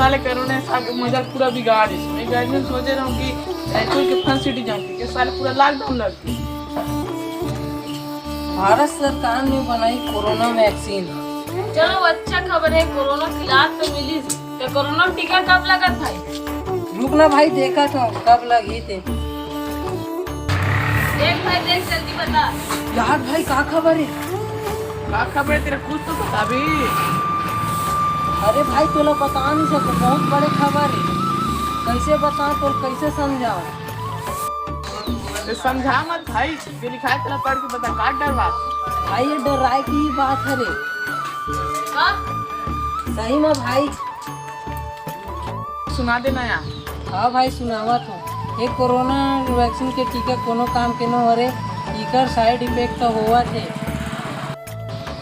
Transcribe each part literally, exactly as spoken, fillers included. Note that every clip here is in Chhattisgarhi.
साले कोरोना साल के मजा पूरा बिगाड़ दिस। मैं गार्जियन सोचे रहूं कि स्कूल के फन सिटी जाऊं, क्योंकि साले पूरा लॉकडाउन लग गया। भारत सरकार ने बनाई कोरोना वैक्सीन। चलो, अच्छा खबर है, कोरोना के इलाज तो मिलिस। तो कोरोना टीका कब लगत भाई? रुक ना भाई, देखत हूँ कब लगही ते। देख भाई, देख, जल्दी बता। यार भाई, का खबर है? का खबर है तेरा, कुछ तो बता भी। अरे भाई, तोला बता नहीं सकूं, बहुत बड़े खबर है। कैसे बताऊं तो कैसे समझाऊं? तो समझा मत भाई, जो लिखा है तेला पढ़ के बता, का डरवा? भाई, ये डराए की ही बात है रे। का? सही में भाई। सुना देना यार। हाँ भाई, सुनावत हूँ। ये कोरोना वैक्सीन के टीका कोनो काम के नो हरे, इकर साइड इफेक्ट तो होवत हे।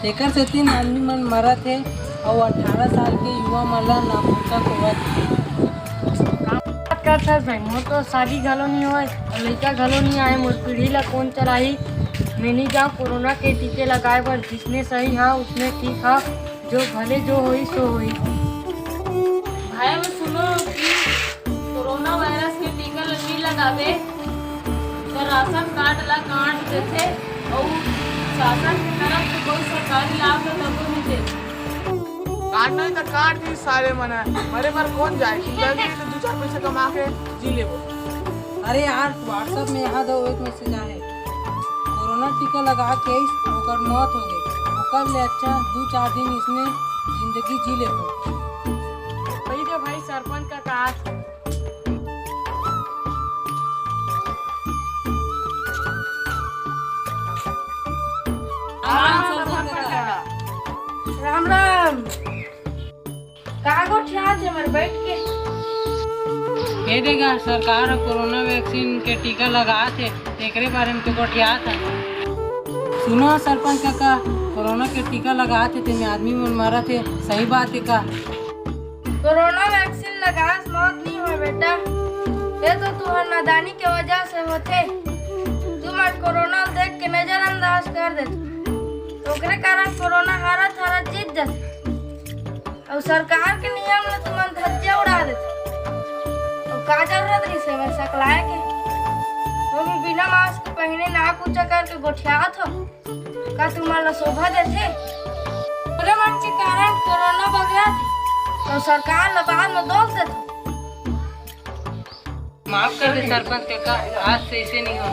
एकर से तीन आदमी मन मरत हे अउ अठारह साल के युवा मन ला नपुंसक होवत हे। बात करत हस भाई, मोर तो शादी घलो नहीं होय अउ लइका घलो नहीं आए, मोर पीढ़ी ला कौन चलाही? मैं नहीं जाऊँ कोरोना के टीके लगाए बर, जिसने सही हा उसने ठीक हा, जो भले जो होही सो होही। भाई, मैं सुनो कि कोरोना वायरस के टीका ल नहीं लगाबे तो राशन कार्ड ला काट देथे अउ शासन के तरफ से कोई सरकारी लाभ तो तको नहीं देथे। काटना ही तो काट दी सारे मन, मरे मर कौन जाए, जिंदगी तो दो चार पैसे कमा के जी लेबो। अरे यार, WhatsApp में यहाँ दो एक मैसेज आए, कोरोना टीका लगा के आइस, ओकर मौत हो गई। ओकर ले अच्छा दू चार दिन इसने जिंदगी जी लेबो। वही दे भाई, सरपंच का कहा। राम राम। का गोठियात हे हमर बैठ के? ए दे गा, सरकार ह कोरोना वैक्सीन के टीका लगात हे, तेकरे बारे में तो गोठियात हे। सुनो सरपंच काका, कोरोना के टीका लगात हे, तेमे आदमी मन मरत हे, सही बात हे का? कोरोना वैक्सीन लगास मौत नहीं होय बेटा, ये तो तुहर नादानी के वजह से होथे। तुमन कोरोना ल देख के नजरअंदाज कर देथे, ओकरे कारण कोरोना हारत हारत जीत जाथे। अउ सरकार के नियम ल तुमन धज्जिया उड़ा देथे। अउ का जरूरत रहिस हे सकलाए के? वो भी बिना मास्क पहिने नाक ऊंचा करके गोठियात हो। का तुमन ला शोभा देथे? ओकरे मन के कारण कोरोना बगरत हे, अउ सरकार ला बाद में दोष देथे। माफ कर दे सरपंच काका, आज से ऐसे नहीं हो।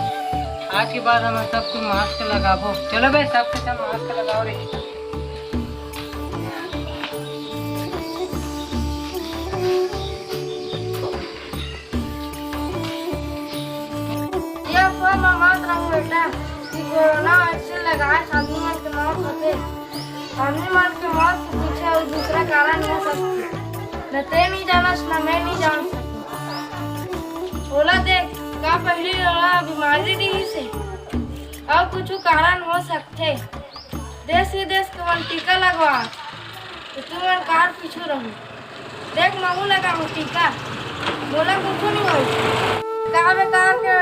आज के बाद हम सब कुछ मास्क लगाबो। चलो बे, सबके सब मास्क लगाओ रे। ये अफवाह म मत रहू बेटा कि कोरोना वैक्सीन लगाए से आदमी मन के मौत होथे। आदमी मन के मौत के पीछे अउ दूसरा कारण हो सकथे। न ते नहीं जानस, न मैं नहीं जान सकूं। ओला देख, का पहली ओला बीमारी रहिस हे? अउ कुछ कारण हो सकथे। देश विदेश के मन टीका लगवा, तो तुमन कार पीछू रहू। देख, महू लगाहूं टीका, मोला कुछू नहीं होई। का बेकार के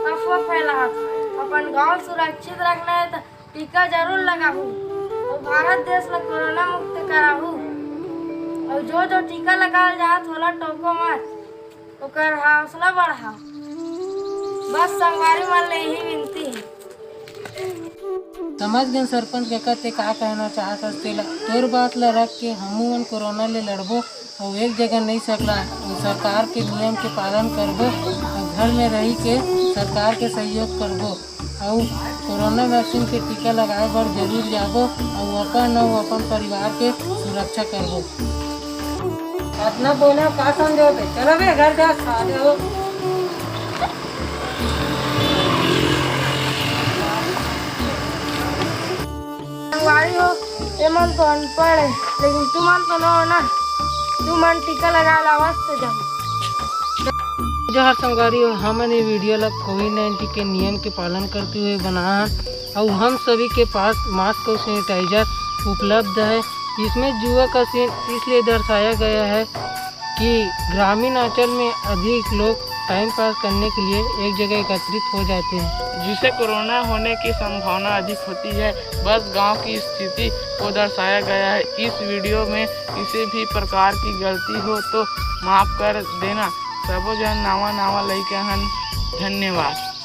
अफवाह फैलात, अपन गांव सुरक्षित रखना है तो टीका जरूर लगाहू। और भारत देश ला कोरोना मुक्त कराहू। और जो जो टीका लगावल जात, ओला टोको मत। ओकर हौसला बढ़ाओ। बस संगवारी मन ले यही विनती है। समझ गए सरपंच काका, ते का कहना चाहत हस तेला। तोर बात ला रख के हमू मन कोरोना ले लड़बो अउ एक जगह नहीं सकला अउ सरकार के नियम के पालन करबो अउ घर में रही के सरकार के सहयोग करबो। अउ कोरोना वैक्सीन के टीका लगाए बर जरूर जाबो अउ अपन अउ अपन परिवार के सुरक्षा करबो। अतना बोले का समझो बे? चलो बे, घर जा, साले हो। संगवारी हो, ये मन तो अनपढ़ है, लेकिन तुमन तो नो हो ना, तुमन टीका लगा ला, अवश्य जाओ। जोहार संगवारी हो, हमन ये वीडियो ला कोविड नाइन्टीन के नियम के पालन करते हुए बनाए हन, अउ हम सभी के पास मास्क और सैनिटाइजर उपलब्ध है। इसमें जुआ का सीन इसलिए दर्शाया गया है कि ग्रामीण अंचल में अधिक लोग टाइम पास करने के लिए एक जगह एकत्रित हो जाते हैं। जिससे कोरोना होने की संभावना अधिक होती है। बस गांव की स्थिति को दर्शाया गया है इस वीडियो में। किसी भी प्रकार की गलती हो तो माफ कर देना। सबो जन नावा नावा लइका हन। धन्यवाद।